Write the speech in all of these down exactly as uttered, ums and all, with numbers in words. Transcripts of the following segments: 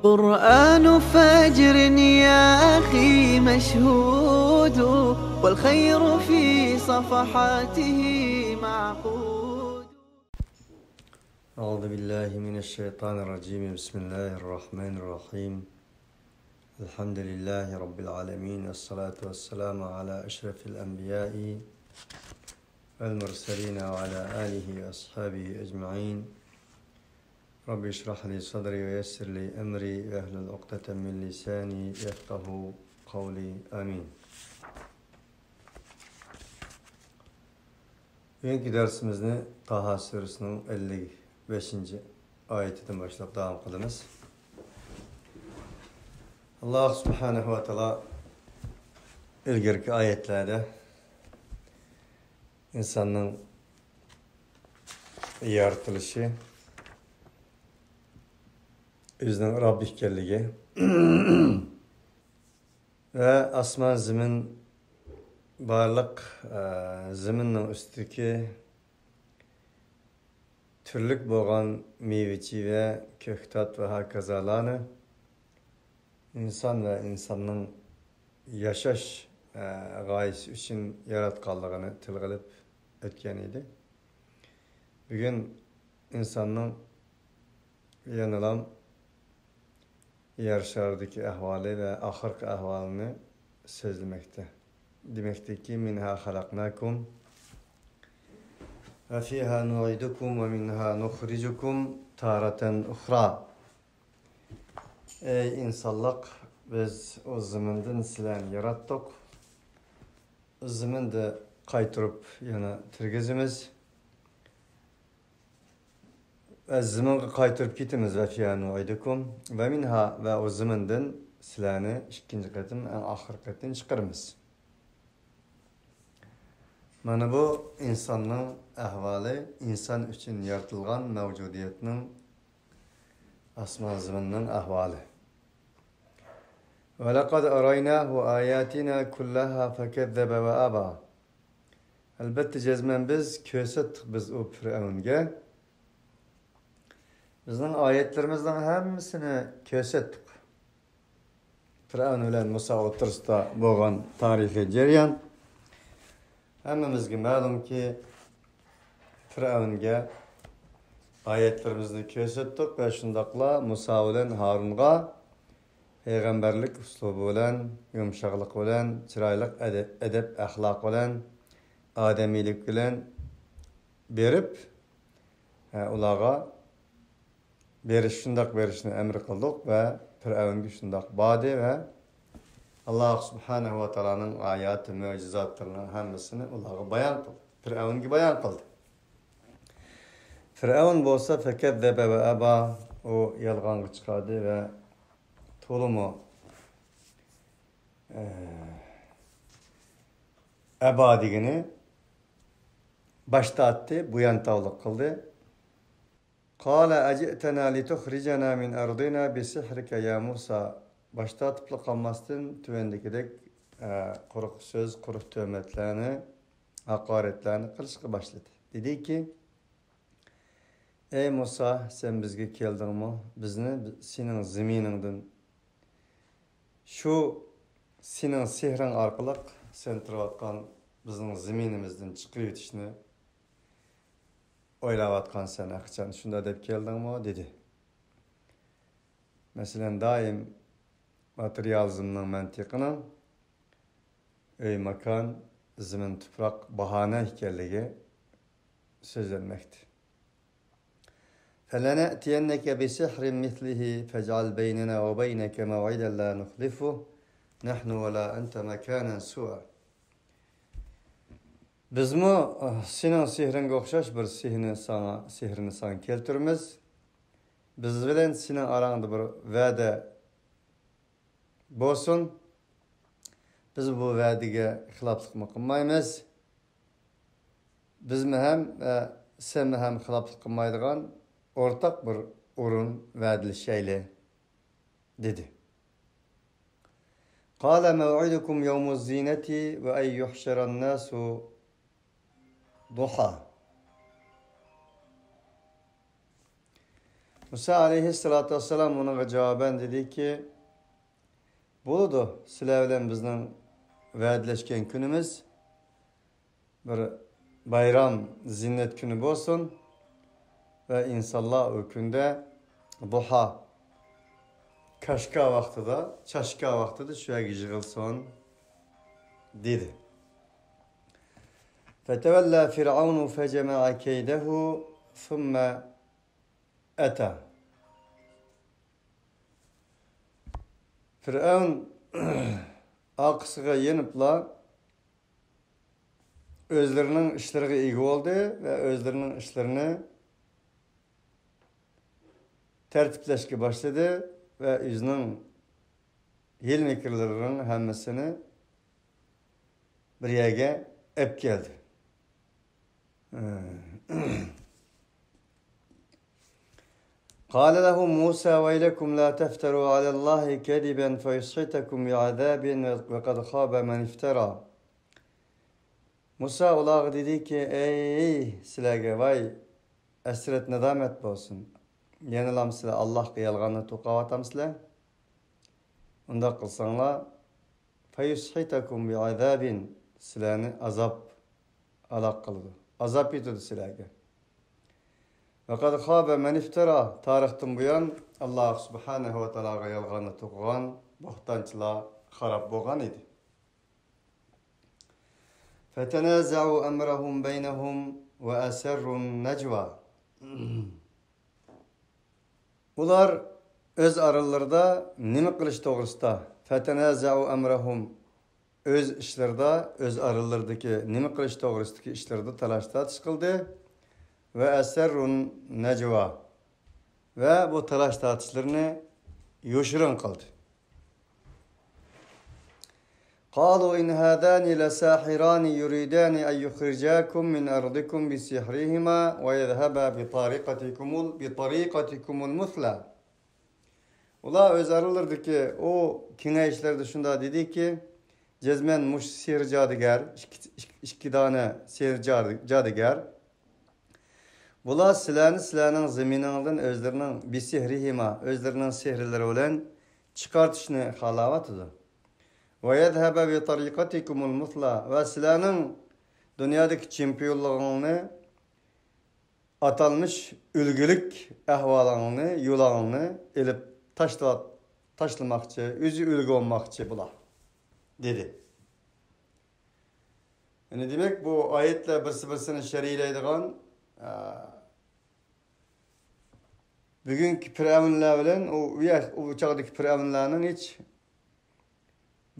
قرآن فجر يا أخي مشهود، والخير في صفحاته معقود. أعوذ بالله من الشيطان الرجيم. بسم الله الرحمن الرحيم. الحمد لله رب العالمين، والصلاة والسلام على أشرف الأنبياء والمرسلين وعلى آله وأصحابه أجمعين. رب اشرح لي صدري ويسر لي أمري واحلل عقدة من لساني يفقهوا قولي. آمين. بۈگۈنكى دەرسىمىزنى تاھا سۈرىسىنىڭ ئەللىك بەشىنچى ئايىتىدىن باشلاپ داۋام قىلىمىز. ئاللاھ سۇبھانەھۇ ۋە تائالا ئىلگىرىكى ئايەتلەردە ئىنساننىڭ يارىتىلىشى، ئۆزىنىڭ رەببى ئىكەنلىكى ۋە ئاسمان، زېمىن، بارلىق، ئە، زېمىننىڭ ئۈستىدىكى تۈرلۈك بولغان مېۋىچى ۋە كۆكتات ۋە ھاكازالارنى ئىنسان ۋە ئىنساننىڭ ياشاش، ئە، غايىسى ئۈچۈن ياراتقانلىقىنى تىلغا ئېلىپ ئۆتكەن ئىدى. بۈگۈن ئىنساننىڭ يەنىلا يەر شارىدىكى ئەھۋالى ۋە ئاخىرقى ئەھۋالىنى سۆزلىمەكتە. دېمەكتىكى، مىنھا خەلەقناكۇم ۋە فىھا نۇئىدۇكۇم ۋە مىنھا نۇخرىجۇكۇم تارەتەن ئۇخرا. ئەي ئىنسانلىق، بىز ئۇ زېمىندىن سىلەرنى ياراتتۇق. ئۇ زېمىندە قايتۇرۇپ يەنە تىرگۈزىمىز. ۋە زېمىنغا قايتۇرۇپ كېتىمىز. ۋە فىھا نۇئىدۇكۇم ۋە مىنھا، ۋە ئۇ زېمىندىن سىلەرنى ئىككىنچى قېتىم، ئەڭ ئاخىرقى قېتىم چىقىرىمىز. مانا بۇ ئىنساننىڭ ئەھۋالى، ئىنسان ئۈچۈن يارىتىلغان مەۋجۇدىيەتنىڭ، ئاسمان زېمىننىڭ ئەھۋالى. ولقد أريناه آياتنا كلها فكذب وأبى. ئەلۋەتتە، جەزمەن بىز كۆرسەتتۇق بىز ئۇ پىرئەۋنگە بىزنىڭ ئايەتلىرىمىزنىڭ ھەممىسىنى كۆرسەتتۇق. پىرئەۋن بىلەن مۇسا ئوتتۇرىسىدا بولغان تارىخىي جەريان. ھەممىمىزگە مەلۇمكى، پىرئەۋنگە ئايەتلىرىمىزنى كۆرسەتتۇق ۋە شۇنداقلا مۇسا بىلەن ھارۇنغا پەيغەمبەرلىك ئۇسلۇبى بىلەن، يۇمشاقلىق بىلەن، چىرايلىق ئەدە-، ئەدەپ-ئەخلاق بىلەن، ئادەمىيلىك بىلەن بېرىپ، ھە، ئۇلارغا بېرىش، شۇنداق بېرىشنى ئەمر قىلدۇق ۋە پىرئەۋنگە شۇنداق باردى ۋە ئاللاھ سۇبھانەھۇ ۋە تائالانىڭ ئاياتى، مۆجىزاتلىرىنىڭ ھەممىسىنى ئۇلارغا بايان قىلدى. پىرئەۋنگە بايان قىلدى. پىرئەۋن بولسا فەكەززەبە ۋە ئەبا، ئۇ يالغانغا چىقاردى ۋە تولىمۇ، ئە، ئەبا دېگىنى باش تارتتى، بۇيانتاۋلىق قىلدى. قال أجئتنا لتخرجنا من أرضنا بسحرك يا موسى. باش تارتىپلا قالماستىن، تۆۋەندىكىدەك، ئە، قۇرۇق سۆز، قۇرۇق تۆھمەتلەرنى، ھاقارەتلەرنى قىلىشقا باشلىدى. دېدىكى، ئەي مۇسا، سەن بىزگە كەلدىڭمۇ؟ بىزنى سېنىڭ زېمىنىڭدىن، شۇ سېنىڭ سېھرىڭ ئارقىلىق سەن تۇرۇۋاتقان بىزنىڭ زېمىنىمىزدىن چىقىرىۋېتىشنى ئويلاۋاتقانسەن، ھەقىچان شۇنداق دەپ كەلدىڭمۇ؟ دېدى. مەسىلەن، دائىم ماتېرىيالىزمنىڭ مەنتىقىنىڭ ئۆي، ماكان، زېمىن، تۇپراق باھانە ئىكەنلىكى سۆزلەنمەكتە. فلنأتينك بسحر مثله فاجعل بيننا وبينك موعدا لا نخلفه نحن ولا أنت مكانا سوى. بىزمۇ، ئاھ، سېنىڭ سېھرىڭگە ئوخشاش بىر سېھرنى ساڭا، سېھرنى ساڭا كەلتۈرىمىز. بىز بىلەن سېنىڭ ئاراڭدا بىر ۋەدە بولسۇن. بىز بۇ ۋەدىگە خىلاپلىقمۇ قىلمايمىز. بىزمۇ ھەم، ئە، سەنمۇ ھەم خىلاپلىق قىلمايدىغان ئورتاق بىر ئورۇن ۋەدىلىشەيلى، دېدى. قال موعدكم يوم الزينة وأن يحشر الناس ضحى. مۇسا ئەلەيھىسسالاتۇ ۋەسسالام ئۇنىڭغا جاۋابەن دېدىكى، بولىدۇ، سىلەر بىلەن بىزنىڭ ۋەدىلەشكەن كۈنىمىز بىر بايرام، زىننەت كۈنى بولسۇن ۋە ئىنسانلار ئۇ كۈندە بۇھا، كاشكا ۋاقتىدا، چاشكا ۋاقتىدا شۇ يەرگە يىغىلسۇن، دېدى. فتولى فرعون فجمع كيده ثم أتى. فىرئەۋن ئارقىسىغا يېنىپلا ئۆزلىرىنىڭ ئىشلىرىغا ئىگە بولدى ۋە ئۆزلىرىنىڭ ئىشلىرىنى تەرتىپلەشكە باشلىدى ۋە ئۆزىنىڭ ھىيلە-مىكىرلىرىنىڭ ھەممىسىنى بىر يەرگە ئەپ كەلدى. قال لهم موسى ويلكم لا تفتروا على الله كذبا فيسحتكم بعذاب وقد خاب من افترى. مۇسا ئۇلارغا دېدىكى، ئەي سىلەرگە ۋاي، ھەسرەت-نادامەت بولسۇن. يەنىلا سىلەر ئاللاھقا يالغاننى توقۇۋاتامسىلەر؟ ئۇنداق قىلساڭلار، فيسحتكم بعذاب، سىلەرنى ئازاب ھالاك قىلىدۇ. ئازاب يېتىدۇ سىلەرگە. وقد خاب من افترى، تارىختىن بۇيان ئاللاھ سۇبھانەھۇ ۋە تائالاغا يالغاننى توقۇغان بوھتانچىلار خاراب بولغان ئىدى. فتنازعوا أمرهم بينهم وأسروا النجوى. ئۇلار ئۆز ئارىلىرىدا نېمە قىلىش توغرىسىدا، فتنازعوا أمرهم، ئۆز ئىشلىرىدا، ئۆز ئارىلىرىدىكى نېمە قىلىش توغرىسىدىكى ئىشلىرىدا تالاش-تارتىش قىلدى. وأسروا النجوى، ۋە بۇ تالاش-تارتىشلىرىنى يوشۇرۇن قىلدى. قالوا إن هذان لساحران يريدان أن يخرجاكم من أرضكم بسحرهما ويذهبا بطريقتكم، بطريقتكم المثلى. ئۇلار ئۆز ئارىلىرىدىكى ئۇ كېڭەيىشلىرىدە شۇنداق دېدىكى، جەزمەن مۇشۇ سېھىر جادۇگەر، ئىككى، ئىككى، ئىككى دانە سېھىر جادۇ-، جادۇگەر، بۇلار سىلەرنى سىلەرنىڭ زېمىنىڭدىن ئۆزلىرىنىڭ بسحرهما، ئۆزلىرىنىڭ سېھىرلىرى بىلەن چىقارتىشنى خالاۋاتىدۇ. ويذهبا بطريقتكم المثلى، ۋە سىلەرنىڭ دۇنيادىكى چېمپىيونلۇقۇڭنى، ئاتالمىش ئۈلگىلىك ئەھۋالىڭنى، يولۇڭنى ئېلىپ تاشلىۋات-، تاشلىماقچى، ئۆزى ئۈلگە بولماقچى بۇلار، دېدى. يەنى دېمەك، بۇ ئايەتلەر بىرسى-بىرسىنى شەرھلەيدىغان، ئە، بۈگۈنكى پىرئەۋنلەر بىلەن ئۇ، ئۇ يەر-، ئۇ چاغدىكى پىرئەۋنلەرنىڭ ھېچ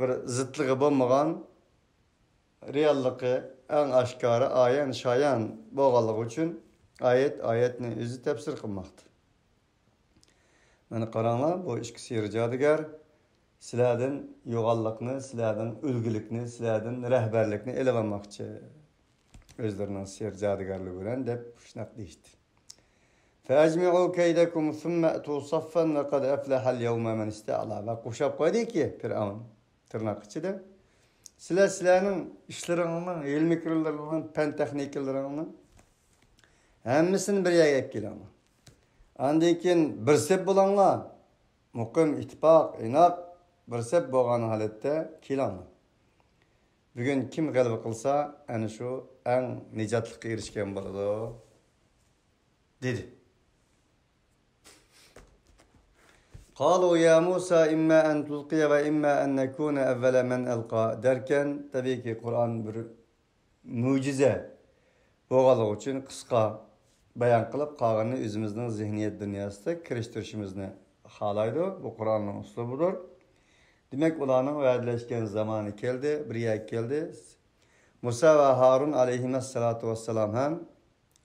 بىر زىتلىقى بولمىغان، رېئاللىقى ئەڭ ئاشكارا، ئايان-شايان بولغانلىقى ئۈچۈن ئايەت ئايەتنى ئۆزى تەپسىر قىلماقتا. مانا قاراڭلار، بۇ ئىككى سېھىر جادۇگەر سىلەردىن يوغانلىقنى، سىلەردىن ئۈلگىلىكنى، سىلەردىن رەھبەرلىكنى ئېلىۋالماقچى. ئۆزلىرىنىڭ سېھىر جادۇگەرلىكى بىلەن دەپ شۇنداق دېيىشتى. فأجمعوا كيدكم ثم ائتوا صفا وقد أفلح اليوم من استعلى. ۋە قوشاپ قويدىكى پىرئەۋن تىرناق ئىچىدە، سىلەر سىلەرنىڭ ئىشلىرىڭنىڭ، ھىيلە-مىكىرلىرىڭنىڭ، پەن-تېخنىكىلىرىڭنىڭ ھەممىسىنى بىر يەرگە ئەپ كېلىڭلار. ئاندىن كېيىن بىر سەپ بولۇڭلار. مۇقىم، ئىتتىپاق، ئىناق، بىر سەپ بولغان ھالەتتە كېلىڭلار. بۈگۈن كىم غەلىبە قىلسا، ئەنە شۇ ئەڭ نىجاتلىققا ئېرىشكەن بولىدۇ، دېدى. قالوا يا موسى إما أن تلقي وإما أن نكون أول من ألقى دەركەن، تەبىئىيكى، قۇرئان بىر مۆجىزە بولغانلىقى ئۈچۈن قىسقا بايان قىلىپ، قالغىنىنى ئۆزىمىزنىڭ زېھنىيەت دۇنياسىدا كىرىشتۈرۈشىمىزنى خالايدۇ. بۇ قۇرئاننىڭ ئۇسلۇبىدۇر. دېمەك، ئۇلارنىڭ ۋەدىلەشكەن زامانى كەلدى، بىر يەرگە كەلدى. مۇسا ۋە ھارۇن ئەلەيھىمەسسالاتۇ ۋەسسالام ھەم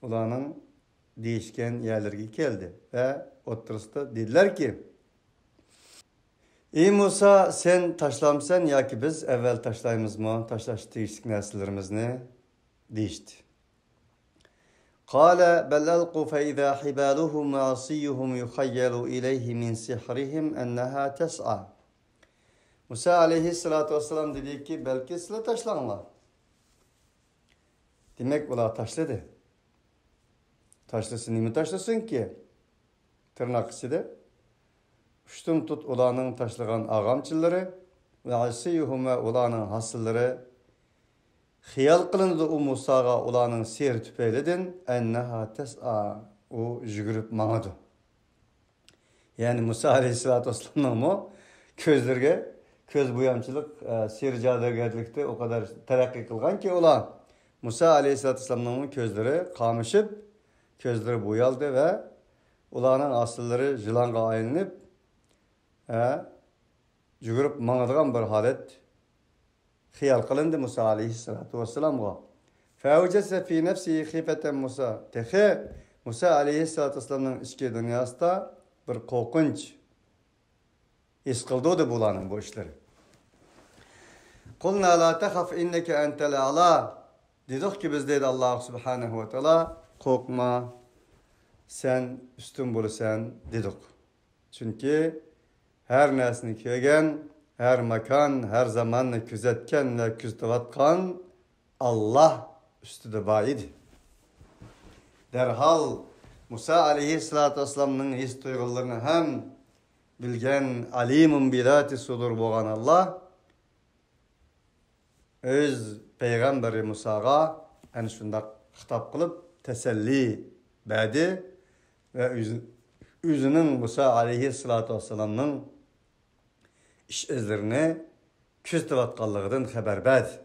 ئۇلارنىڭ دېيىشكەن يەرلىرىگە كەلدى ۋە ئوتتۇرىسىدا دېدىلەركى، ئى مۇسا، سەن تاشلامسەن ياكى بىز ئەۋۋەل تاشلايمىزمۇ تاشلاشقا تېگىشلىك نەرسىلىرىمىزنى؟ دېيىشتى. قال بل ألقوا فإذا حبالهم وعصيهم يخيل إليه من سحرهم أنها تسعى. مۇسا ئەلەيھىسسالاتۇ ۋەسسالام دېدىكى، بەلكى سىلەر تاشلاڭلار. دېمەك، ئۇلار تاشلىدى. تاشلىسا نېمە تاشلىسۇنكى؟ تىرناق ئىچىدە، ئۇشتۇمتۇت ئۇلارنىڭ تاشلىغان ئاغامچىلىرى، ۋە ئەسىيۇھۇم، ۋە ئۇلارنىڭ ھاسىللىرى. خىيال قىلىنىدۇ ئۇ مۇساغا ئۇلارنىڭ سېھرى تۈپەيلىدىن، ئەننەھا تەسئا، ئۇ يۈگۈرۈپ ماڭىدۇ. يەنى مۇسا ئەلەيھىسسالاتۇ ۋەسسالامنىڭمۇ كۆزلىرىگە كۆز بويامچىلىق، ئە، سېھرى جادۇگەرلىكتە ئۇ قەدەر تەرەققىي قىلغانكى ئۇلار، مۇسا ئەلەيھىسسالاتۇ ۋەسسالامنىڭمۇ كۆزلىرى قامىشىپ، كۆزلىرى بويالدى ۋە ئۇلارنىڭ ھاسىللىرى يىلانغا ئايلىنىپ، ئە، يۈگۈرۈپ ماڭىدىغان بىر ھالەت خىيال قىلىندى مۇسا ئەلەيھىسسالاتۇ ۋەسسالامغا. فەئەۋجەسە فى نەفسىھى خىفەتەن مۇسا. تېخى مۇسا ئەلەيھىسسالاتۇ ۋەسسالامنىڭ ئىچكى دۇنياسىدا بىر قورقۇنچ ھېس قىلدۇردى بۇلارنىڭ بۇ ئىشلىرى. قۇلنا لا تەخەف ئىننەكە ئەنتەل ئەلا. دېدۇقكى بىز، دەيدۇ ئاللاھ سۇبھانەھۇ ۋە تائالا، قورقما، سەن ئۈستۈن بولىسەن، دېدۇق. چۈنكى ھەر نەرسىنى كۆرگەن، ھەر ماكان، ھەر زاماننى كۆزەتكەن ۋە كۆزىتىۋاتقان ئاللاھ ئۈستىدە بار ئىدى. دەرھال مۇسا ئەلەيھىسسالاتۇ ۋەسسالامنىڭ ھېس تۇيغۇلىرىنى ھەم بىلگەن، ئەلىمۇن بىزاتى سۇدۇر بولغان ئاللاھ ئۆز پەيغەمبىرى مۇساغا ئەنە شۇنداق خىتاب قىلىپ تەسەللى بەردى ۋە ئۆز-، ئۆزىنىڭ مۇسا ئەلەيھىسسالاتۇ ۋەسسالامنىڭ ئىش ئىزلىرىنى كۆزىتىۋاتقانلىقىدىن خەۋەر بەردى.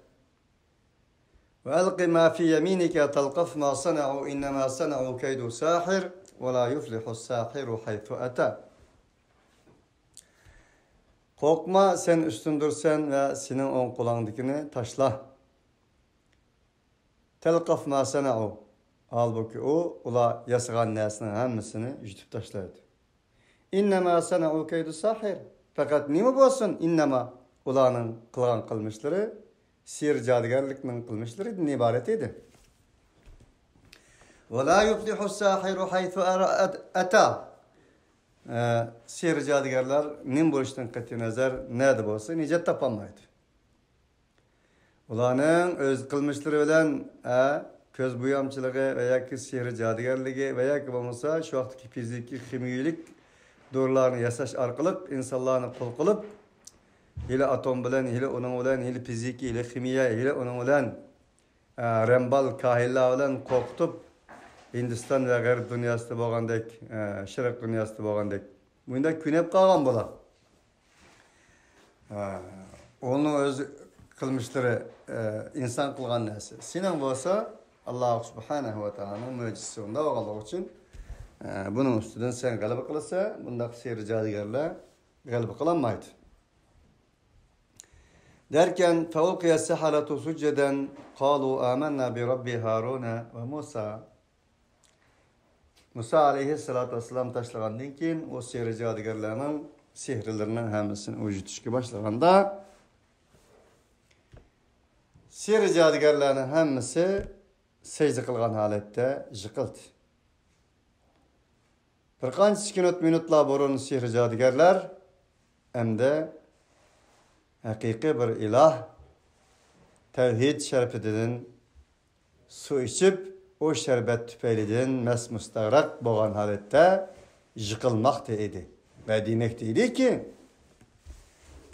وَأَلْقِ مَا فِي يَمِينِكَ تَلْقَفْ مَا صَنَعُوا إِنَّمَا صَنَعُوا كَيْدُ سَاحِرٍ وَلَا يُفْلِحُ السَّاحِرُ حَيْثُ أَتَى. قورقما، سەن ئۈستۈندۇرسەن ۋە سېنىڭ ئوڭ قولۇڭدىكىنى تاشلا. تەلقەف ما سەنەئۇ. ھالبۇكى، ئۇ، ئۇلار ياسىغان نەرسىنىڭ ھەممىسىنى يۇتۇپ تاشلايدۇ. ئىننەما سەنەئۇ كەيدۇ ساھىر. پەقەت نېمە بولسۇن، ئىننەما، ئۇلارنىڭ قىلغان قىلمىشلىرى سېھىر جادۇگەرلىكنىڭ قىلمىشلىرىدىن ئىبارەت ئىدى. ۋەلا يۇفلىھۇ ساھىرۇ ھەيسۇ ئەتە. ئە، سېھىر جادۇگەرلەر نېمە بولۇشتىن قەتئىينەزەر، نەدە بولسا، نىجات تاپالمايدۇ. ئۇلارنىڭ ئۆز قىلمىشلىرى بىلەن، ئە، كۆز بويامچىلىقى ۋە ياكى سېھىر جادۇگەرلىكى ۋە ياكى بولمىسا شۇ ۋاقىتتىكى فىزىكىي، خىمىيىلىك دورىلارنى ياساش ئارقىلىق ئىنسانلارنى قۇل قىلىپ، ھېلى ئاتوم بىلەن، ھېلى ئۇنىڭ بىلەن، ھېلى فىزىكىي، ھېلى خىمىيە، ھېلى ئۇنىڭ بىلەن، ئە، رەمبال كاھىنلار بىلەن قورقۇتۇپ، ھىندىستان ۋە غەرب دۇنياسىدا بولغاندەك، ئە، شەرق دۇنياسىدا بولغاندەك، مۇنداق كۆنۈپ قالغان بۇلار. ھە، ئۇنىڭ ئۆز قىلمىشلىرى، ئە، ئىنسان قىلغان نەرسە. سېنىڭ بولسا ئاللاھ سۇبھانەھۇ ۋە تائالانىڭ مۆجىزىسى ئۇنداق بولغانلىقى ئۈچۈن، ئە، بۇنىڭ ئۈستىدىن سەن غەلىبە قىلىسەن، بۇنداق سېھىر جادۇگەرلەر غەلىبە قىلالمايدۇ. دەركەن، فەئۇلقىيە سەھەرەتۇ سۇججەدەن، قالۇ ئامەننا بى رەببى ھارۇنە ۋە مۇسا. مۇسا ئەلەيھىسسالاتۇ ۋەسسالام تاشلىغاندىن كېيىن، ئۇ سېھىر جادۇگەرلەرنىڭ سېھىرلىرىنىڭ ھەممىسىنى ئۇ يۇتۇشقا باشلىغاندا، سېھىر جادۇگەرلەرنىڭ ھەممىسى سەجدە قىلغان ھالەتتە يىقىلدى. بىر قانچە سېكۇنت، مىنۇتلار بۇرۇن سېھىر جادۇگەرلەر ئەمدى ھەقىقىي بىر ئىلاھ، تەۋھىد شەربىتىدىن سۇ ئىچىپ، ئۇ شەربەت تۈپەيلىدىن مەست مۇستەغرەق بولغان ھالەتتە يىقىلماقتا ئىدى ۋە دېمەكتە ئىدىكى،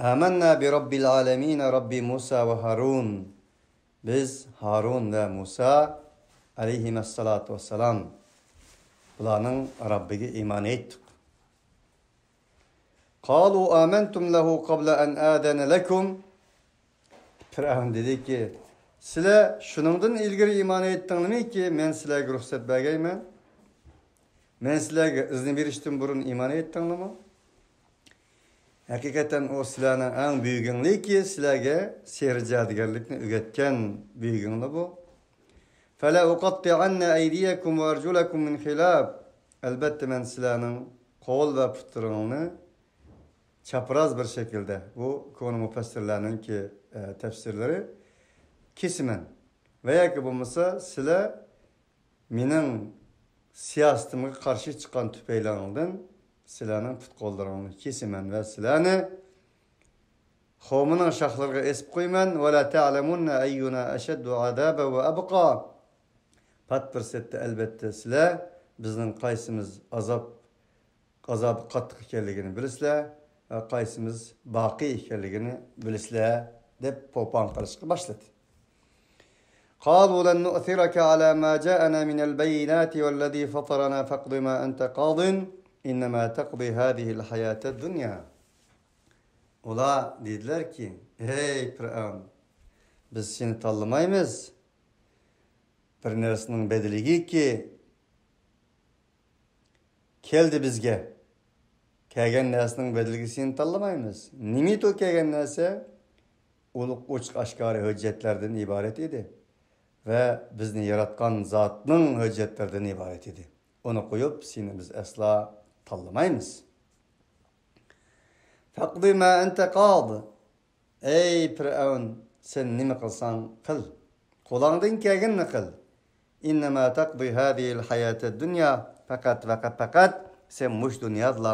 ئامەننا بى رەببىل ئالەمىنە رەببى مۇسا ۋە ھارۇن. بىز ھارۇن ۋە مۇسا ئەلەيھىمەسسالاتۇ ۋەسسالام، بۇلارنىڭ رەببىگە ئىمان ئېيتتۇق. قالۇ ئامەنتۇم لەھۇ قەبلە ئەن ئادەنە لەكۇم. پىرئەۋن دېدىكى، سىلەر شۇنىڭدىن ئىلگىرى ئىمان ئېيتتىڭلىمىكى، مەن سىلەرگە رۇخسەت بەرگەيمەن؟ مەن سىلەرگە ئىزنى بېرىشتىن بۇرۇن ئىمان ئېيتتىڭلىمۇ؟ ھەقىقەتەن ئۇ سىلەرنىڭ ئەڭ بۈيۈكىڭلىكى، سىلەرگە سېھىر جادۇگەرلىكنى ئۆگەتكەن بۈيۈكىڭلار بۇ. فەلە ئۇقەتتىئەننە ئەيدىيەكۇم ۋە ئەرجۇلەكۇم مىن خىلاف. ئەلبەتتە، مەن سىلەرنىڭ قول ۋە پۇتلىرىڭلارنى چاپراز بىر شەكىلدە، بۇ كونا مۇپەسسىرلەرنىڭكى، ئە، تەپسىرلىرى، كېسىمەن. ۋە ياكى بولمىسا سىلەر مېنىڭ سىياسىتىمگە قارشى چىققان تۈپەيلىڭدىن سىلەرنىڭ پۇت-قوللىرىڭلارنى كېسىمەن ۋە سىلەرنى خورمىنىڭ شاخلىرىغا ئېسىپ قويىمەن. ۋەلە تەلەمۇننە ئەييۇنا ئەشەددۇ ئازابەن ۋە ئەبقا. پات پۇرسەتتە، ئەلبەتتە، سىلەر بىزنىڭ قايسىمىز ئازاب ئازابى قاتتىق ئىكەنلىكىنى بىلىسىلەر ۋە قايسىمىز باقىي ئىكەنلىكىنى بىلىسىلەر، دەپ پوپاڭ قىلىشقا باشلىدى. قالوا لن نؤثرك على ما جاءنا من البينات والذي فطرنا فاقض ما أنت قاض إنما تقضي هذه الحياة الدنيا. ئۇلار دېدىلەركى، ھەي پىرئەۋن، بىز سېنى تاللىمايمىز. بىر نەرسىنىڭ بەدىلىگىكى كەلدى بىزگە. كەلگەن نەرسىنىڭ بەدىلىگە سېنى تاللىمايمىز. نېمىدۇ كەلگەن نەرسە؟ ئۇلۇغ ئوچۇق ئاشكارا ھۆججەتلەردىن ئىبارەت ئىدى. ۋە بىزنى ياراتقان زاتنىڭ ھۆججەتلىرىدىن ئىبارەت ئىدى. ئۇنى قويۇپ، سېنى بىز ئەسلا تاللىمايمىز. فاقض ما أنت قاض. ئەي پىرئەۋن، سەن نېمە قىلساڭ قىل. قولۇڭدىن كەلگىنىنى قىل. إنما تقضي هذه الحياة الدنيا. پەقەت ۋە پەقەت سەن مۇشۇ دۇنيادىلا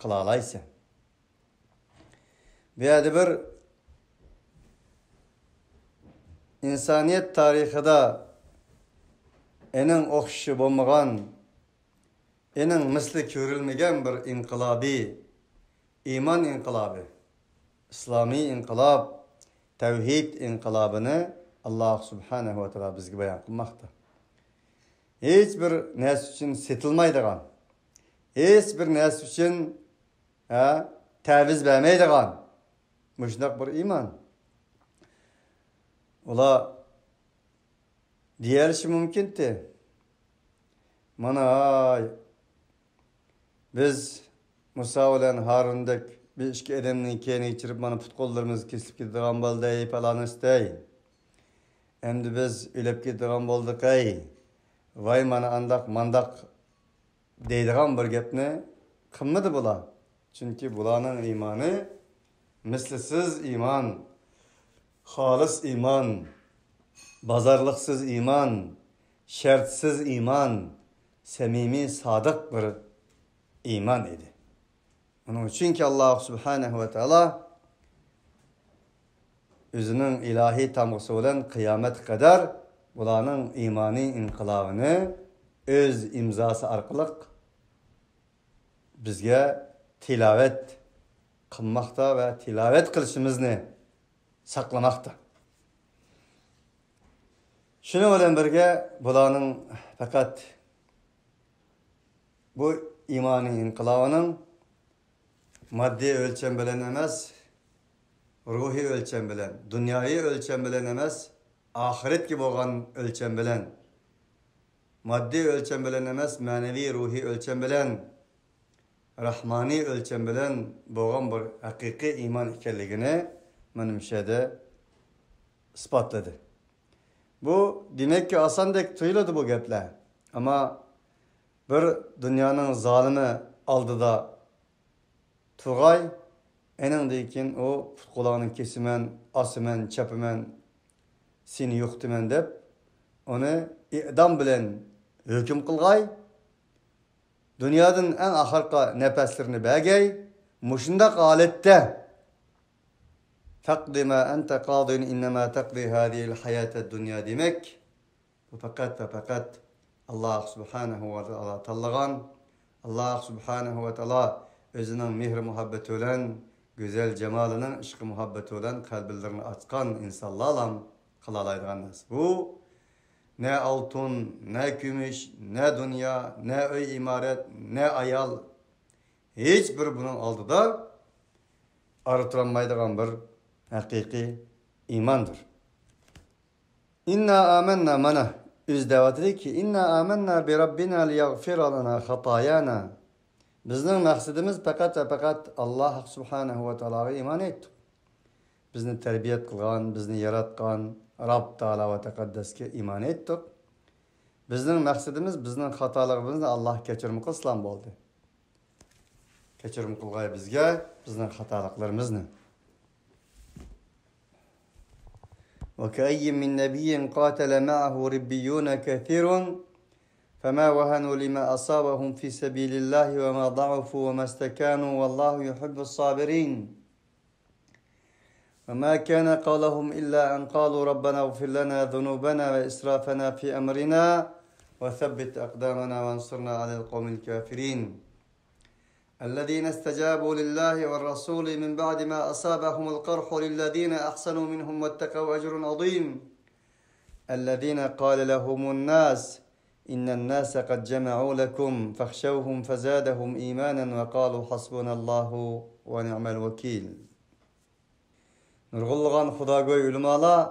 قىلالايسەن. بۇ يەردە بىر ئىنسانىيەت تارىخىدا ئېنىڭ ئوخشىشى بولمىغان، ئېنىڭ مىسلى كۆرۈلمىگەن بىر ئىنقىلابى، ئىمان ئىنقىلابى، ئىسلامىي ئىنقىلاب، تەۋھىد ئىنقىلابىنى ئاللاھ سۇبھانەھۇ ۋە تائالا بىزگە بايان قىلماقتا. ھېچ بىر نەرسە ئۈچۈن سېتىلمايدىغان، ھېچ بىر نەرسە ئۈچۈن، ھە، تەۋىز بەرمەيدىغان مۇشۇنداق بىر ئىمان. ئۇلار دېيەلىشى مۇمكىنتى، مانا ھاي، بىز مۇسا بىلەن ھارۇندەك بىر ئىككى ئادەمنىڭ كەينىگە چىرىپ، مانا پۇت-قوللىرىمىز كېسىلىپ كېتىدىغان بولدى، پالانىستەي. ئەمدى بىز ئۆلۈپ كېتىدىغان بولدۇق ئەي. ۋاي مانا ئانداق مانداق دەيدىغان بىر گەپنى قىلمىدى بۇلار. چۈنكى بۇلارنىڭ ئىمانى مىسلىسىز ئىمان، خالىس ئىمان، بازارلىقسىز ئىمان، شەرتسىز ئىمان، سەمىمىي، سادىق بىر ئىمان ئىدى. ئۇنىڭ ئۈچۈنكى ئاللاھ سۇبھانەھۇ ۋە تائالا ئۆزىنىڭ ئىلاھىي تامغىسى بىلەن قىيامەتكە قەدەر بۇلارنىڭ ئىمانىي ئىنقىلابىنى ئۆز ئىمزاسى ئارقىلىق بىزگە تىلاۋەت قىلماقتا ۋە تىلاۋەت قىلىشىمىزنى ساقلىماقتا. شۇنىڭ بىلەن بىرگە، بۇلارنىڭ پەقەت بۇ ئىمانىي ئىنقىلابىنىڭ ماددىي ئۆلچەم بىلەن ئەمەس، روھىي ئۆلچەم بىلەن، دۇنياۋى ئۆلچەم بىلەن ئەمەس، ئاخىرەتكە بولغان ئۆلچەم بىلەن، ماددىي ئۆلچەم بىلەن ئەمەس، مەنىۋى، روھىي ئۆلچەم بىلەن، راھمانىي ئۆلچەم بىلەن بولغان بىر ھەقىقىي ئىمان ئىكەنلىكىنى مانا مۇشۇ يەردە ئىسپاتلىدى. بۇ دېمەككى ئاساندەك تۇيۇلىدۇ بۇ گەپلەر. ئەمما بىر دۇنيانىڭ زالىمى ئالدىدا تۇرغاي، ئېنىڭدىن كېيىن ئۇ پۇت-قولۇڭنى كېسىمەن، ئاسىمەن، چاپىمەن، سېنى يوقىتىمەن دەپ، ئۇنى ئېدام بىلەن ھۆكۈم قىلغاي. دۇنيادىن ئەڭ ئاخىرقى نەپەسلىرىنى بەرگەي. مۇشۇنداق ھالەتتە فاقض ما أنت قاض إنما تقضي هذه الحياة الدنيا دېمەك، بۇ پەقەت ۋە پەقەت ئاللاھ سۇبھانەھۇ ۋە تائالا تاللىغان، ئاللاھ سۇبھانەھۇ ۋە تائالا ئۆزىنىڭ مېھرى مۇھەببىتى بىلەن، گۈزەل جامالىنىڭ ئىشقى مۇھەببىتى بىلەن قەلبلىرىنى ئاچقان ئىنسانلارلا قىلالايدىغان نەرسە. بۇ نە ئالتۇن، نە كۈمۈش، نە دۇنيا، نە ئۆي ئىمارەت، نە ئايال، ھېچ بىر بۇنىڭ ئالدىدا ئارا تۇرالمايدىغان بىر ھەقىقىي ئىماندۇر. إنا آمنا، مانا ئۆزى دەۋاتىدۇكى، إنا آمنا بربنا ليغفر لنا خطايانا. بىزنىڭ مەقسىتىمىز پەقەت ۋە پەقەت ئاللاھ سۇبھانەھۇ ۋە تائالاغا ئىمان ئېيتتۇق. بىزنى تەربىيەت قىلغان، بىزنى ياراتقان رەب تائالا ۋە تەقەددەسكە ئىمان ئېيتتۇق. بىزنىڭ مەقسىتىمىز، بىزنىڭ خاتالىقىمىزنى ئاللاھ كەچۈرۈم قىلسىلا بولدى. كەچۈرۈم قىلغاي بىزگە بىزنىڭ خاتالىقلىرىمىزنى. وكأين من نبي قاتل معه ربيون كثير فما وهنوا لما أصابهم في سبيل الله وما ضعفوا وما استكانوا والله يحب الصابرين. وما كان قولهم إلا أن قالوا ربنا اغفر لنا ذنوبنا وإسرافنا في أمرنا وثبت أقدامنا وانصرنا على القوم الكافرين. الذين استجابوا لله والرسول من بعد ما أصابهم القرح للذين أحسنوا منهم واتقوا أجر عظيم. الذين قال لهم الناس إن الناس قد جمعوا لكم فاخشوهم فزادهم إيمانا وقالوا حسبنا الله ونعم الوكيل. نۇرغۇنلىغان خۇداگوي ئۆلىمالار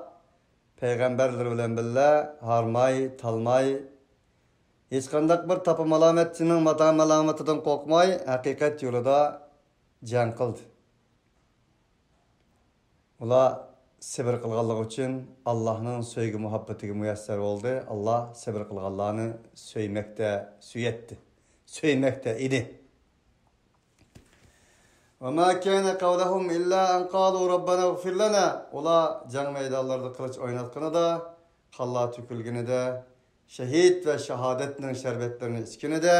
پەيغەمبەرلىرى بىلەن بىللە ھارماي، تالماي، ھېچقانداق بىر تاپا مالامەتچىنىڭ ماتا مالامىتىدىن قورقماي، ھەقىقەت يولىدا جەڭ قىلدى. ئۇلار سەۋر قىلغانلىقى ئۈچۈن ئاللاھنىڭ سۆيگۈ مۇھەببىتىگە مۇيەسسەر بولدى. ئاللاھ سەۋر قىلغانلارنى سۆيمەكتە، سۆيەتتى. سۆيمەكتە ئىدى. وما كان قولهم إلا أن قالوا ربنا اغفر لنا. ئۇلار جەڭ مەيدانلىرىدا قىلىچ ئويناتقىنىدا، قانلار تۆكۈلگىنىدە، شەھىد ۋە شاھادەتنىڭ شەربەتلىرىنى ئىچكىنىدە،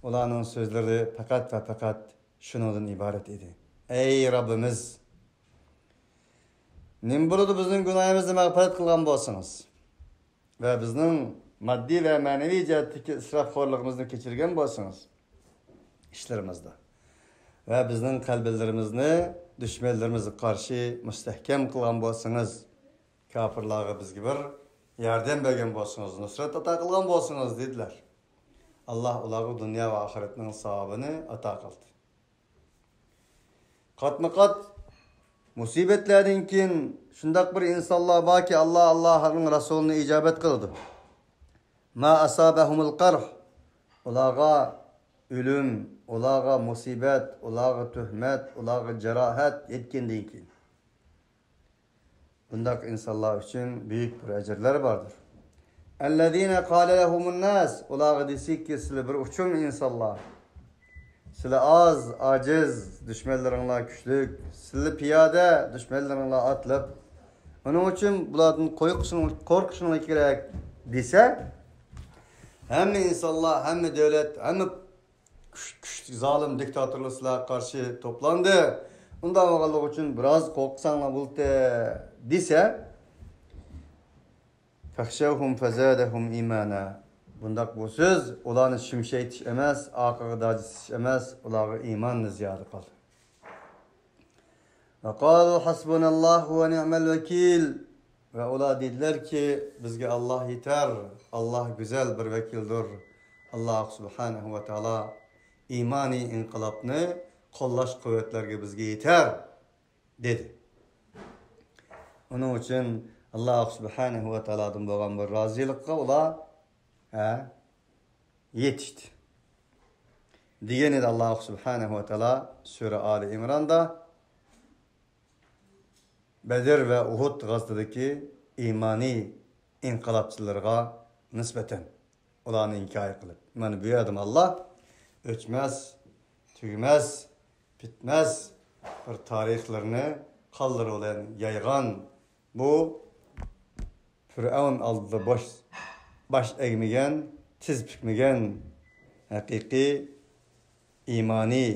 ئۇلارنىڭ سۆزلىرى پەقەت ۋە پەقەت شۇنىڭدىن ئىبارەت ئىدى: ئەي رەببىمىز، نېمە بولىدۇ، بىزنىڭ گۇناھىمىزنى مەغپىرەت قىلغان بولسىڭىز ۋە بىزنىڭ ماددىي ۋە مەنىۋى جەھەتتىكى ئىسراپخورلۇقىمىزنى كەچۈرگەن بولسىڭىز ئىشلىرىمىزدا ۋە بىزنىڭ قەلبىلىرىمىزنى دۈشمەنلىرىمىزگە قارشى مۇستەھكەم قىلغان بولسىڭىز، كاپىرلارغا بىزگە بىر ياردەم بەرگەن بولسىڭىز، نۇسرەت ئاتا قىلغان بولسىڭىز، دېدىلەر. ئاللاھ ئۇلارغا دۇنيا ۋە ئاخىرەتنىڭ ساۋابىنى ئاتا قىلدى. قاتمۇ قات مۇسىبەتلەردىن كېيىن شۇنداق بىر ئىنسانلار باركى، ئاللاھ، ئاللاھنىڭ رەسۇلىنى ئىجابەت قىلىدۇ. ما أصابهم القرح. ئۇلارغا ئۆلۈم، ئۇلارغا مۇسىبەت، ئۇلارغا تۆھمەت، ئۇلارغا جاراھەت يەتكەندىن كېيىن، بۇنداق ئىنسانلار ئۈچۈن بۈيۈك بىر ئەجىرلەر باردۇر. الذين قال لهم الناس. ئۇلارغا دېسىكى، سىلەر بىر ئۇچۇم ئىنسانلار. سىلەر ئاز، ئاجىز، دۈشمەنلىرىڭلار كۈچلۈك. سىلەر پىيادە، دۈشمەنلىرىڭلار ئاتلىق. ئۇنىڭ ئۈچۈن بۇلاردىن قورقۇشۇڭ-، قورقۇشۇڭلار كېرەك، دېسە، ھەممە ئىنسانلار، ھەممە دۆلەت، ھەممە كۈچ-، كۈچلۈك زالىم دىكتاتورلار سىلەرگە قارشى توپلاندى. ئۇنداق بولغانلىقى ئۈچۈن بىراز قورقساڭلار بولدى، دېسە، فاخشوهم فزادهم إيمانا. بۇنداق بۇ سۆز ئۇلارنى شۈمشەيتىش ئەمەس، ئارقىغا داجىتىش ئەمەس، ئۇلارغا ئىماننى زىيادە قىلدى. وقالوا حسبنا الله ونعم الوكيل. ۋە ئۇلار دېدىلەركى، بىزگە ئاللاھ يېتەر، ئاللاھ گۈزەل بىر ۋەكىلدۇر. ئاللاھ سۇبھانەھۇ ۋە تائالا ئىمانىي ئىنقىلابنى قوللاش قۇۋۋەتلەرگە بىزگە يېتەر، دېدى. ئۇنىڭ ئۈچۈن ئاللاھ سۇبھانەھۇ ۋە تائالادىن بولغان بىر رازىلىققا ئۇلار، ھە، يېتىشتى. دېگەن ئىدى ئاللاھ سۇبھانەھۇ ۋە تائالا سۈرە ئالى ئىمراندا بەدر ۋە ئۇھۇد غازىتىدىكى ئىمانىي ئىنقىلابچىلىرىغا نىسبەتەن ئۇلارنى ھېكايە قىلىپ. مانا بۇ يەردىمۇ ئاللاھ ئۆچمەس، تۈگىمەس، پۈتمەس بىر تارىخلىرىنى قانلىرى بىلەن يايغان بۇ پىرئەۋن ئالدىدا باش، باش ئەگمىگەن، تىز پۈكمىگەن ھەقىقىي ئىمانىي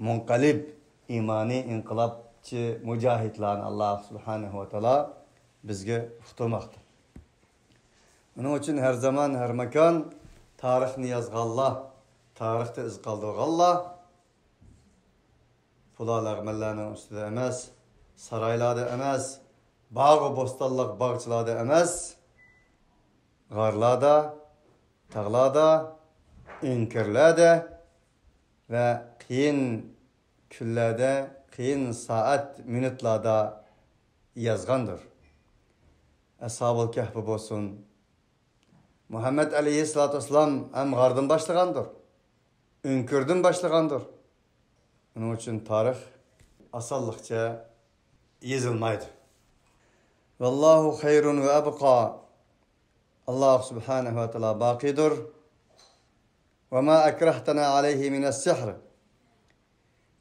مۇنقەلىب، ئىمانىي ئىنقىلابچى مۇجاھىدلارنى ئاللاھ سۇبھانەھۇ ۋە تائالا بىزگە ئۇقتۇرماقتا. ئۇنىڭ ئۈچۈن ھەر زامان، ھەر ماكان تارىخنى يازغانلار، تارىختا ئىز قالدۇرغانلار، پۇلا لەغمەنلەرنىڭ ئۈستىدە ئەمەس، سارايلاردا ئەمەس، باغۇ بوستانلىق باغچىلاردا ئەمەس، غارلاردا، تاغلاردا، ئۆڭكۈرلەردە ۋە قىيىن كۈنلەردە، قىيىن سائەت، مىنۇتلاردا يازغاندۇر. ئەسھابۇل كەھپى بولسۇن، مۇھەممەد ئەلەيھىسسالاتۇ ۋەسسالام ھەم غاردىن باشلىغاندۇر، ئۆڭكۈردىن باشلىغاندۇر. ئۇنىڭ ئۈچۈن تارىخ ئاسانلىقچە يېزىلمايدۇ. ۋاللاھۇ خەيرۇن ۋە ئەبقا. ئاللاھ سۇبھانەھۇ ۋە تائالا باقىيدۇر. ۋە ما ئەكرەھتەنا ئەلەيھى مىنەس سىھر.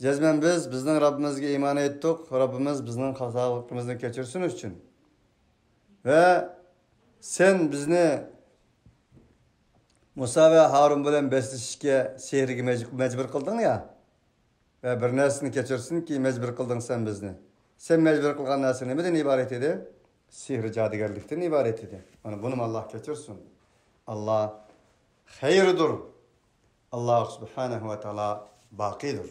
جەزمەن بىز بىزنىڭ رەببىمىزگە ئىمان ئېيتتۇق، رەببىمىز بىزنىڭ خاتالىقىمىزنى كەچۈرسۇن ئۈچۈن. ۋە سەن بىزنى مۇسا ۋە ھارۇن بىلەن بەسلىشىشكە سېھىرگە مەج-، مەجبۇر قىلدىڭ يا. ۋە بىر نەرسىنى كەچۈرسۇنكى، مەجبۇر قىلدىڭ سەن بىزنى. سەن مەجبۇر قىلغان نەرسە نېمىدىن ئىبارەت ئىدى؟ سېھىر، جادۇگەرلىكتىن ئىبارەت ئىدى. مانا بۇنىمۇ ئاللاھ كەچۈرسۇن. ئاللاھ خەيردۇر. ئاللاھ سۇبھانەھۇ ۋە تائالا باقىدۇر.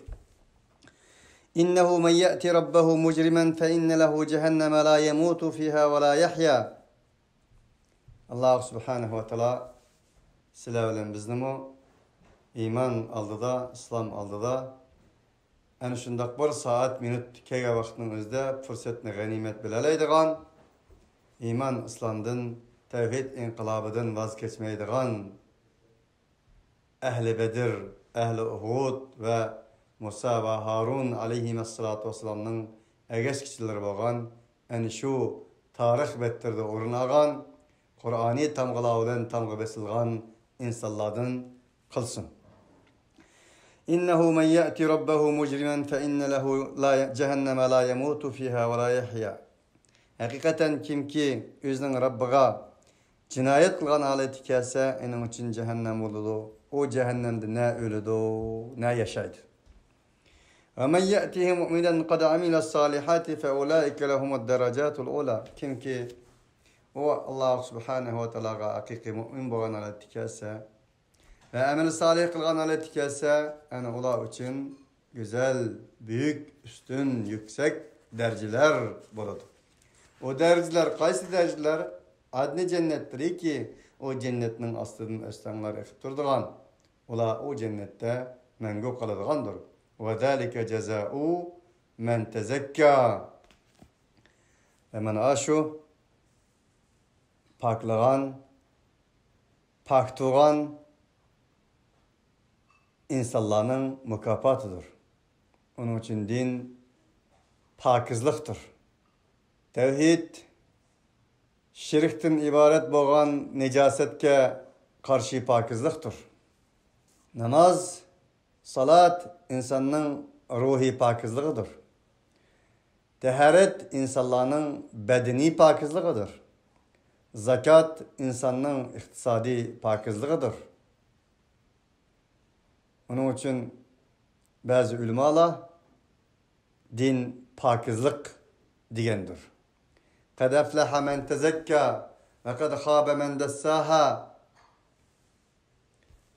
إنه من يأت ربه مجرما فإن له جهنم لا يموت فيها ولا يحيا. ئاللاھ سۇبھانەھۇ ۋە تائالا سىلەر بىلەن بىزنىمۇ ئىمان ئالدىدا، ئىسلام ئالدىدا ئەنە شۇنداق بىر سائەت، مىنۇت كەلگەن ۋاقىتنىڭ ئۆزىدە پۇرسەتنى غەنىيمەت بىلەلەيدىغان، ئىمان ئىسلامدىن، تەۋھىد ئىنقىلابىدىن ۋاز كەچمەيدىغان، ئەھلى بەدر، ئەھلى ئۇھۇد ۋە مۇسا ۋە ھارۇن ئەلەيھىمەسسالاتۇ ۋەسسالامنىڭ ئەگەشكۈچىلىرى بولغان، ئەنە شۇ تارىخ بەتلىرىدە ئورۇن ئالغان، قۇرئانىي تامغىلار بىلەن تامغا بېسىلغان ئىنسانلاردىن قىلسۇن. إنه من يأت ربه مجرما فإن له لا، جهنم لا يموت فيها ولا يحيا. ھەقىقەتەن كىمكى ئۆزىنىڭ رەببىغا جىنايەت قىلغان ھالەتتە كەلسە، ئۇنىڭ ئۈچۈن جەھەننەم بولىدۇ. ئۇ جەھەننەمدە نە ئۆلىدۇ، نە ياشايدۇ. ومن يأته مؤمنا قد عمل الصالحات فأولئك لهم الدرجات العلى. كىمكى ئۇ ئاللاھ سۇبھانەھۇ ۋە تائالاغا ھەقىقىي مۇئمىن بولغان ھالەتتە كەلسە، ۋە ئەمەل سالىھ قىلغان ھالەتتە كەلسە، ئەنە ئۇلار ئۈچۈن گۈزەل، بۈيۈك، ئۈستۈن، يۈكسەك دەرىجىلەر بولىدۇ. ئۇ دەرىجىلەر قايسى دەرىجىلەر؟ ئادنى جەننەتلىرىكى، ئۇ جەننەتنىڭ ئاستىدىن ئۆستەڭلار ئېقىپ تۇرىدىغان، ئۇلار ئۇ جەننەتتە مەڭگۈ قالىدىغاندۇر. وذلك جزاء من تزكى. ۋە مانا شۇ پاكلىغان، پاك تۇرغان ئىنسانلارنىڭ مۇكاپاتىدۇر. ئۇنىڭ ئۈچۈن دىن پاكىزلىقتۇر. تەۋھىد شىركتىن ئىبارەت بولغان نىجاسەتكە قارشى پاكىزلىقتۇر. ناماز، سالات ئىنساننىڭ روھىي پاكىزلىقىدۇر. تەھارەت ئىنسانلارنىڭ بەدىنىي پاكىزلىقىدۇر. زاكات ئىنساننىڭ ئىقتىسادىي پاكىزلىقىدۇر. ئۇنىڭ ئۈچۈن بەزى ئۆلىمالار دىن پاكىزلىق دېگەندۇر. قد أفلح من تزكى وقد خاب من دساها.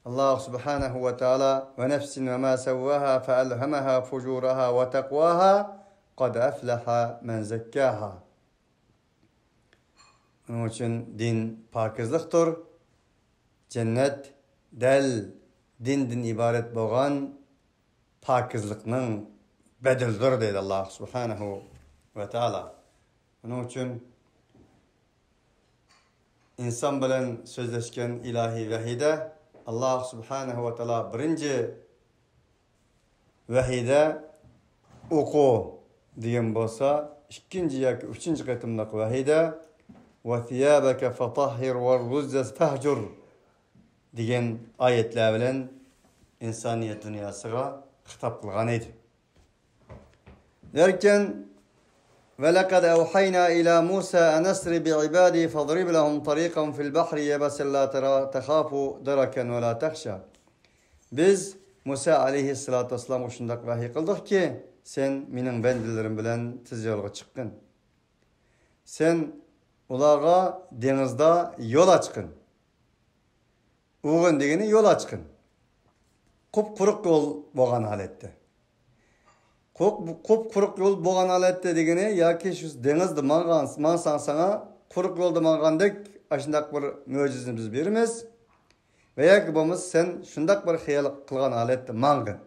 ئاللاھ سۇبھانەھۇ ۋە تائالا، ونفس وما سواها فألهمها فجورها وتقواها قد أفلح من زكاها. ئۇنىڭ ئۈچۈن دىن پاكىزلىقتۇر. جەننەت دەل دىندىن ئىبارەت بولغان پاكىزلىقنىڭ بەدىلىدۇر، دەيدۇ ئاللاھ سۇبھانەھۇ ۋە تائالا. ئۇنىڭ ئۈچۈن ئىنسان بىلەن سۆزلەشكەن ئىلاھىي ۋەھىيدە ئاللاھ سۇبھانەھۇ ۋە تائالا بىرىنچى ۋەھىيدە «ئوقۇ» دېگەن بولسا، ئىككىنچى ياكى ئۈچىنچى قېتىملىق ۋەھىيدە «وثيابك فطهر والرجز فاهجر» دېگەن ئايەتلەر بىلەن ئىنسانىيەت دۇنياسىغا خىتاب قىلغان ئىدى. لېكىن، ولقد أوحينا إلى موسى أن أسر بعبادي فاضرب لهم طريقا في البحر يبسا لا ترا-، تخاف دركا ولا تخشى. بىز مۇسا ئەلەيھىسسالاتۇ ۋەسسالامغا شۇنداق ۋەھىي قىلدۇقكى، سەن مېنىڭ بەندىلىرىم بىلەن تېز يولغا چىققىن. سەن ئۇلارغا دېڭىزدا يول ئاچقىن. ئۇغۇن دېگىنى يول ئاچقىن. قۇپقۇرۇق يول بولغان ھالەتتە. قۇپ-، قۇپقۇرۇق يول بولغان ھالەتتە دېگىنى ياكى شۇ دېڭىزدا ماڭغان، ماڭساڭ ساڭا قۇرۇق يولدا ماڭغاندەك ئاشۇنداق بىر مۆجىزىنى بىز بېرىمىز. ۋە ياكى بولمىسا سەن شۇنداق بىر خىيال قىلغان ھالەتتە ماڭغىن.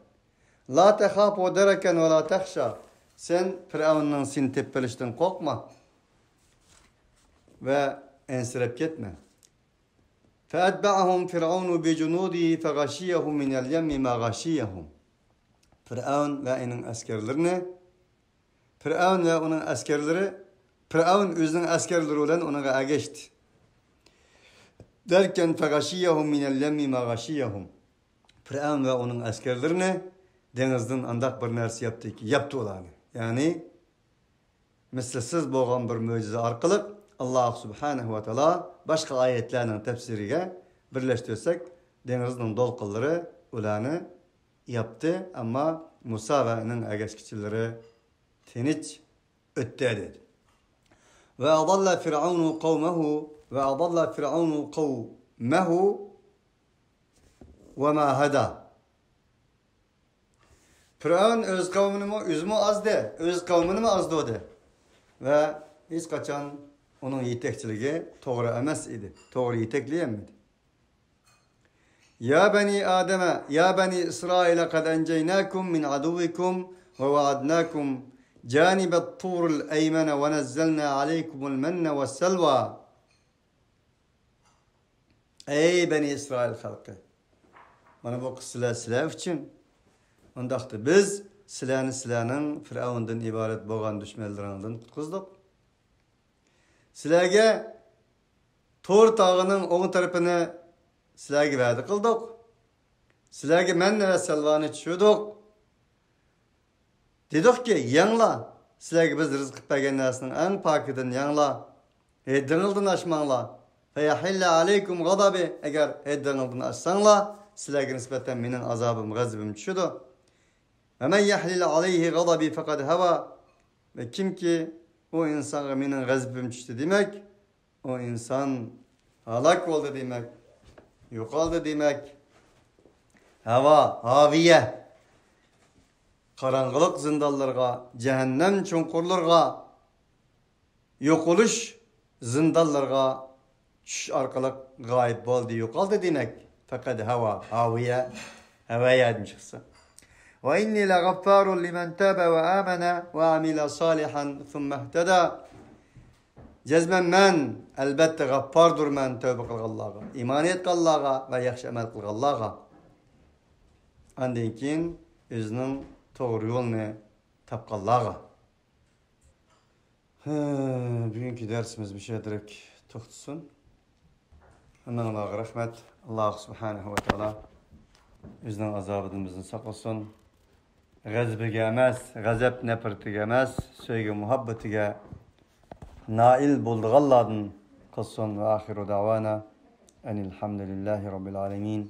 لا تخاف دركا ولا تخشى. سەن پىرئەۋننىڭ سېنى تېپىۋېلىشىدىن قورقما ۋە ئەنسىرەپ كەتمە. فأتبعهم فرعون بجنوده فغشيهم من اليم ما غشيهم. پىرئەۋن ۋە ئۇنىڭ ئەسكەرلىرىنى، پىرئەۋن ۋە ئۇنىڭ ئەسكەرلىرى، پىرئەۋن ئۆزىنىڭ ئەسكەرلىرى بىلەن ئۇنىڭغا ئەگەشتى. دەركەن فغشيهم من اليم ما غشيهم. پىرئەۋن ۋە ئۇنىڭ ئەسكەرلىرىنى دېڭىزدىن ئانداق بىر نەرسە ياپتىكى، ياپتى ئۇلارنى. يەنى مىسلىسىز بولغان بىر مۆجىزە ئارقىلىق ئاللاھ سۇبھانەھۇ ۋە تائالا باشقا ئايەتلەرنىڭ تەپسىرىگە بىرلەشتۈرسەك، دېڭىزنىڭ دولقۇنلىرى ئۇلارنى ياپتى، ئەمما مۇسا ۋە ئۇنىڭ ئەگەشكۈچىلىرى تىنچ ئۆتتى، دېدى. وأضل فرعون قومه، وأضل فرعون قومه وما هدى. پىرئەۋن ئۆز قەۋمىنىمۇ، ئۆزىمۇ ئازدى، ئۆز قەۋمىنىمۇ ئازدۇردى. ۋە ھېچقاچان ئۇنىڭ يېتەكچىلىكى توغرا ئەمەس ئىدى، توغرا يېتەكلىيەلمىدى. يا بني آدم، يا بني إسرائيل قد أنجيناكم من عدوكم ووعدناكم جانب الطور الأيمن ونزلنا عليكم المن والسلوى. ئەي بەنى ئىسرائىل خەلقى! مانا بۇ قىسسىلەر سىلەر ئۈچۈن. ئۇنداقتا بىز سىلەرنى سىلەرنىڭ پىرئەۋندىن ئىبارەت بولغان دۈشمەنلىرىڭدىن قۇتقۇزدۇق. سىلەرگە تور تاغىنىڭ ئوڭ تەرىپىنى سىلەرگە ۋەدە قىلدۇق. سىلەرگە مەننە ۋە سەلۋانى چۈشۈردۇق. دېدۇقكى، يەڭلار، سىلەرگە بىز رىزىق قىلىپ بەرگەن نەرسىنىڭ ئەڭ پاكىدىن يەڭلار. ھەددىڭىزدىن ئاشماڭلار. فيحل عليكم غضبي، ئەگەر ھەددىڭىزدىن ئاشساڭلار، سىلەرگە نىسبەتەن مېنىڭ ئازابىم، غەزىپىم چۈشىدۇ. ومن يحلل عليه غضبي فقد هوى. ۋە كىمكى ئۇ ئىنسانغا مېنىڭ غەزىپىم چۈشتى دېمەك، ئۇ ئىنسان ھالاك بولدى دېمەك، يوقالدى دېمەك. ھاۋا، ھاۋىيە. قاراڭغۇلۇق زىندانلىرىغا، جەھەننەم چوڭقۇرلىرىغا، يوقىلىش زىندانلىرىغا چۈشۈش ئارقىلىق غايىب بولدى، يوقالدى دېمەك. فقد هوى، ھاۋىيە، ھەۋەيە دېمەكچى. وإني لغفار لمن تاب وآمن وعمل صالحا ثم اهتدى. جەزمەن مەن، ئەلبەتتە، غەپپاردۇرمەن تەۋبە قىلغانلارغا، ئىمان ئېيتقانلارغا ۋە ياخشى ئەمەل قىلغانلارغا. ئاندىن كېيىن ئۆزىنىڭ توغرا يولىنى تاپقانلارغا. ھە، بۈگۈنكى دەرسىمىز مۇشۇ يەردىلا توختىسۇن. ھەممىڭلارغا رەھمەت. ئاللاھ سۇبھانەھۇ ۋە تائالا ئۆزىنىڭ ئازابىدىن بىزنى ساقلىسۇن. غەزىپىگە ئەمەس، غەزەپ نەپرىتىگە ئەمەس، سۆيگۈ مۇھەببىتىگە نائىل بولىدىغانلاردىن قىلسۇن. وآخر دعوانا أن الحمد لله رب العالمين.